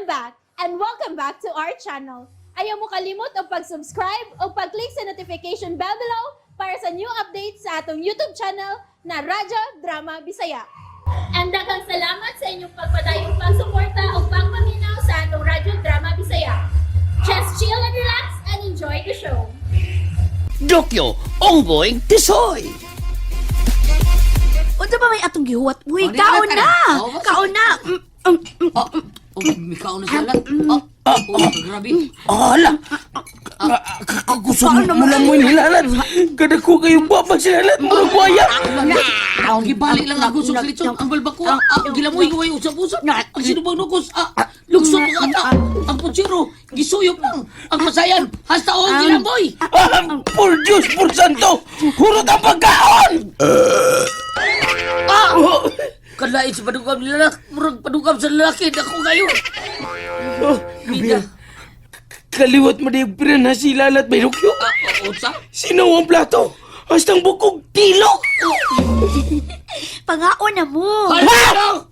I'm back and welcome back to our channel. Ayaw mo kalimot og pag-subscribe o pag-click sa notification bell below para sa new updates sa atong YouTube channel na Radyo Drama Bisaya. And daghang salamat sa inyong pagpadayong pagsuporta o pagpaminaw sa atong Radyo Drama Bisaya. Just chill and relax and enjoy the show. Dokyo, Onggoy, Tisoy! Unsa ba may atong gihuwat? Uy, Oh, di kaon na, na! Oh, basta. Kaon na! Oh, oh, may kaon na sila. Oh, oh, grabe. Ala! Kakusog mo lang mo nilalat. Kada ko kayong babag sila lahat. Murag waya. Gibali lang ako sa litson. Ang balbako, ah, gilamoy ko usap-usap. Ang sinubang nukos, ah, lukso mga ata. Ang putsiro, gisuyop lang. Ang masayan, hasta o gilamoy. Ah, por Diyos, por santo! Hurot ang pagkaon! Ah! Kalain sa padugam ni lalaki, murag padugam sa lalaki, dako kayo. Oh, Bida. Kaliwat mo di na si Lalat may rukyo. Ah, unsa? Sinaw ang plato. Hastang bukog tilok. Pangaon na mo! Hala!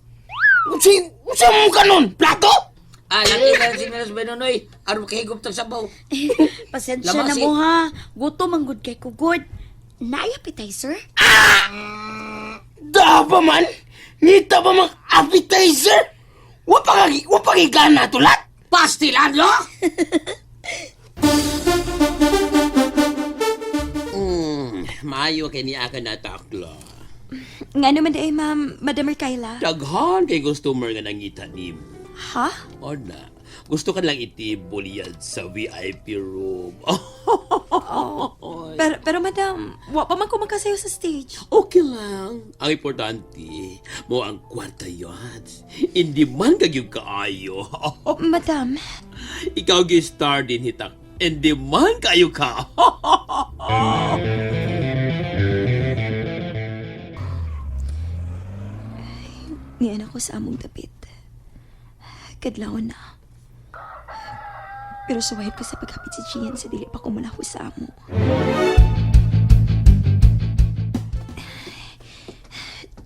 Usa, usa mo kanon? Plato? Ah, laki na si Miras Benonoy. Aron kahigop tag sabaw. Pasensya Lamang na si- mo ha. Gutom ang good kay kugod. Naay appetizer? Da pa man? Ngita pa mang appetizer? Wa pa gana tulat? Pastilan, lo? Maayo kay ni aka natakla. Nga naman eh, ma'am, Madam Merkayla. Daghan kay customer nga nangita nimo. Ha? O na, gusto ka lang itibol yan sa VIP room. Pero madam, wa pa man ko magkasayo sa stage. Okay lang. Ang importante, mo ang kwarta yan. Hindi man kagyug kaayo. Madam, Ikaw gi-star din hitak. Hindi man kayo ka. niyan ako sa among dapit. Kadlawon na. Pero suwayad ko sa paghapit si Gian sa dili pa ko mulaho sa amo.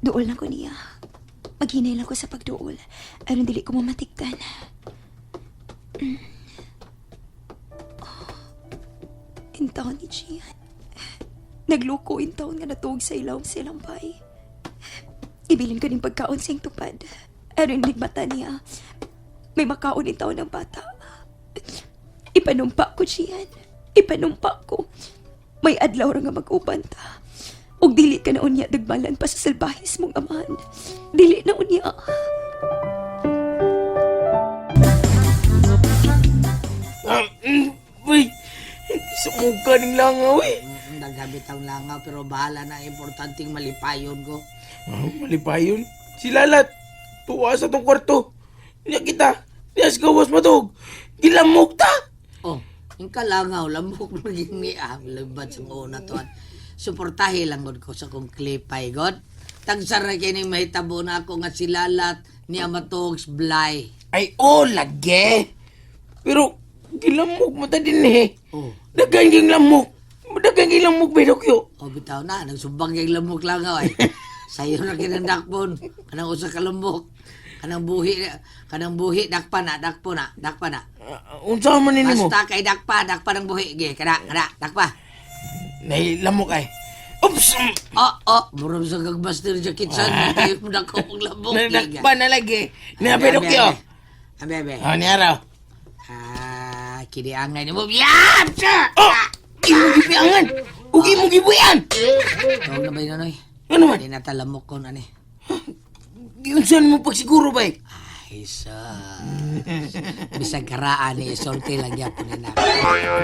Duol na ko niya. Maghinay lang ko sa pagduol. Aron dili ko mamatikdan. Oh, intaon ni Gian. Nagloko intaon nga natuog sa ilawom sa ilang bay. Ibilin ko ning pagkaon sa iyang tupad. Aron mata niya. May makaon in taon ng bata. Ipanumpa ko, Gian. Ipanumpa ko. May adlaw ra nga mag-uban ta. Ug dili ka na unya dagmalan pa sa salbahis mong amahan. Dili na unya. Ah, Uy, sumuka ning langaw eh. Naghabit ang langaw pero bahala na, importanteng malipayon ko. Ah, malipayon. Si Lalat, tuwa sa tong kwarto. Niya kita, niya sa gawas matug. Gilamok ta! Oh, yung kalangaw, lamok maging ni ah, libat sa una to. Suportahe lang god ko sa kong klipay god. Tagsara kini mahitabo na ako nga silalat ni Amatogs Blay. Ay, oh, lagi. Pero, gilamok mo ta din eh. Oh, Dagan ging lamok. Dagan ging lamok, Bedokyo. oh bitaw na, nagsumbang yung lamok langaw ay. Sayo na kinandakpon, kanang usa ka lamok. Kanang buhi dakpa na, dakpo na, dakpa na. Unsa man nini mo? Basta kay dakpa, dakpa ng buhi. Ge, kana, kana, dakpa. Nay, lamok ay. Oops! Oh, oh, murag sa gagmaster jacket sa kayo mo dako og lamok. Nadakpa na lagi. Niya, Bedokyo. Abe, abe. Ah, niya raw. Ah, kiniangay ni mo. Yam! Oh! Imo gibiangan! Ug imo gibuyan! Tawag na ba yun, Noy? Ano man? Hindi na talamok ko na ni. Giunsan mo pagsiguro ba eh? Ay, sus. Bisag karaan ni isulti lang yapon ni na.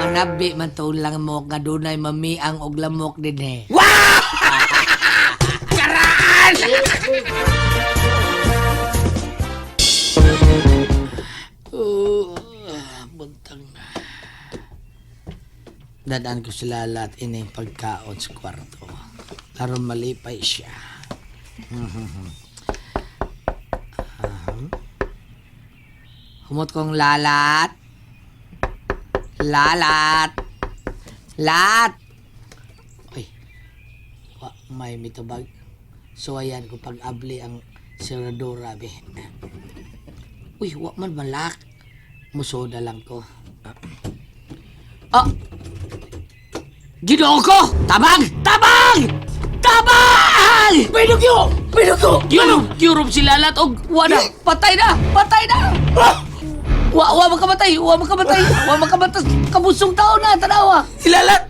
Manabi man to lang mo nga dunay mamiang og lamok din eh. Karaan! Oh, buntang na. Dadaan ko sila lahat ining pagkaon sa kwarto. Aron malipay siya. Aha. Humot kong lalat. Lalat. Lat. Uy. Wa, may mitubag. So ayan ko pag-abli ang seradura be. Uy, wa man malak. Musoda lang ko. Ah! Ginoo ko! Tabang! Tabang! Tabang! Pinocchio! Pinocchio! Europe, Europe sila lahat og wala. Patay na! Patay na! Ah! Wa makamatay, wa makamatay, wa makamatay. Kabusong tao na tanawa. Si Lalat!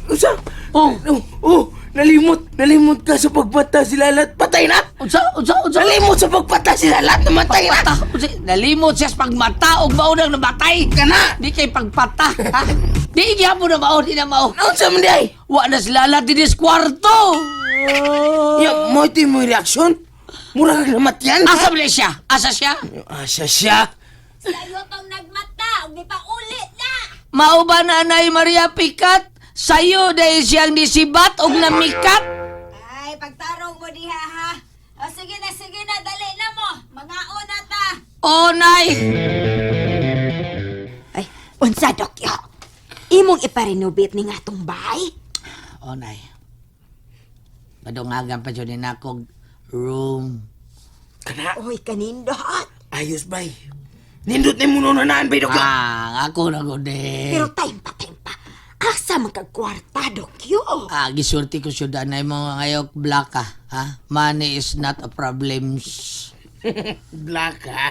Usa! Oh. Oh, oh, nalimot! Nalimot ka sa pagbata si Lalat. Patay na! Unsa unsa unsa? Nalimot sa pagbata si Lalat. Namatay na! Pagpata. Unsa? Nalimot siya sa pagmata og mao nang namatay. Kana! Di kay pagpata. Ha? Di gihapon na mao, di na mao. Naunsa man di ay? Wa na sila lahat dinis kwarto. Ya, mo ito yung reaksyon? Mura kang namatyan? Asa man siya? Asa siya? Asa siya? Sayo tong nagmata, ug ulit na. Mao ba na Anay Maria Picat? Sayo dahil siyang nisibat og namikat? Ay, pagtarong mo diha ha. O sige na, dali na mo. Mangaon na ta. O nay! Ay, unsa Dokyo? Imong iparenovate ni nga tong bahay? O nay. Madungagan pa dyan ni nakog room. Kana, Uy, kanindot. ayos bay. Nindot ni mo na naan, bay, Dokyo. Ah, ako na gud eh. Pero time pa, time pa. Asa man kag kwarta, Dokyo? Ah, gisulti ko syud anay mo ngayok black ka, ha? Money is not a problem. Black ha?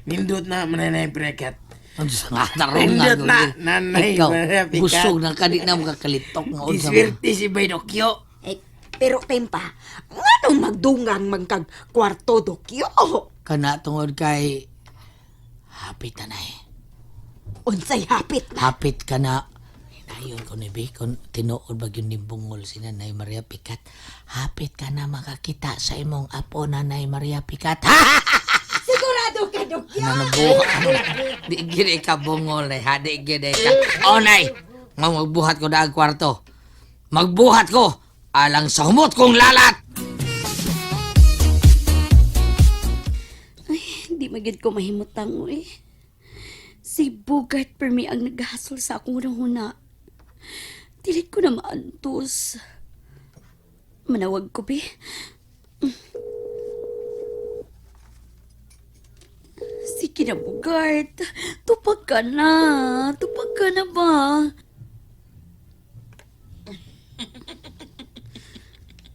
Nindot na mananay prekat. Unsa nga tarong nga Nindot gud na, eh. nanay, Ikaw, Maria Picat. busog na ka di na makakalitok nga unsa man. Giswerte si Bay Dokyo. Eh, pero time pa, nganong magdungang man kag kwarto, Dokyo? Kana tungod kay hapit na nay. Unsay hapit na. Hapit ka na. Hinayon ko ni Bacon, tinuod ba yun ni Bungol si Nanay Maria Picat? Hapit ka na makakita sa imong apo, Nanay Maria Picat. Ha! Sigurado ka, Dokyo? Ano na buhat? Di gini ka bungol eh, ha? Di gini ka. Oh, nay! Nga magbuhat ko na ang kwarto. Magbuhat ko! Alang sa humot kong lalat! Hindi magid ko mahimutang oy. Si Bogart permi ang naghasol sa akong unang-una. Dili ko na maantos. Manawag ko, be. Sige na, Bogart. Tupag ka na. Tupag ka na ba?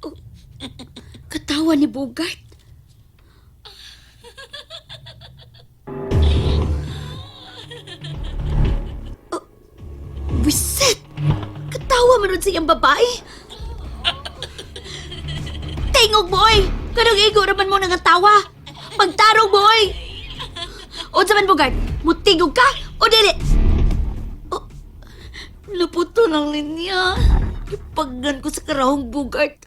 Oh, katawa ni Bogart. Wiset! Katawa man nun sa iyang babae. Tingog, boy! Kanong igo naman mo nangatawa. Magtarong, boy! Unsa man, Bogart? Mutingog ka o dili? Oh, naputo ng linya. Ipaggan ko sa karahong, Bogart.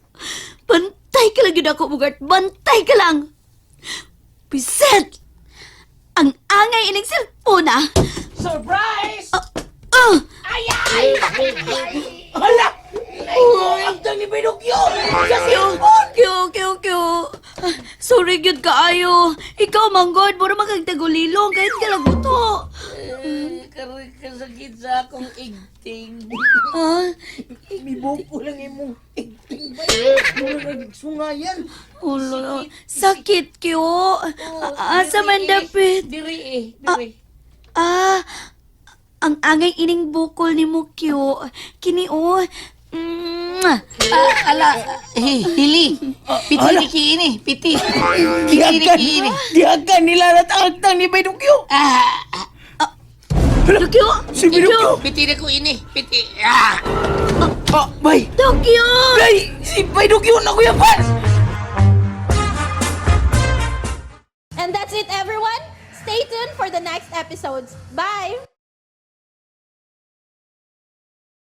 Bantay ka lang yun ako, Bogart. Bantay ka lang! Wiset! Ang angay ining cellphone, ah! Surprise! Ah! Hala! Oh, ang ni Bay Dokyo! Sa Kyo, kyo, kyo, kyo. Ah, sorry, gyud kaayo. Ikaw, manggod, mura magkagtagulilong kahit ka lang buto. Kasakit sa akong igting. Ah, Mibuko lang imong igting bay. Mura kag sungayan. ulo. Sakit, kyo. Asa man dapit? Diri eh, diri. Ah, ang angay ining bukol ni mo, kyo. Kini, oh. Ah, ala, hili. Piti ni kiini, piti. Piti ni Dihagan, kiini. dihagan nila at ang agtang ni Bay Dokyo. Ah, Tokyo! Si Bay Dokyo! piti na ko ini, piti. Ah! Ah, bay! Tokyo! Bay! Si Bay Dokyo na kuya Pans! And that's it, everyone. Stay tuned for the next episodes. Bye!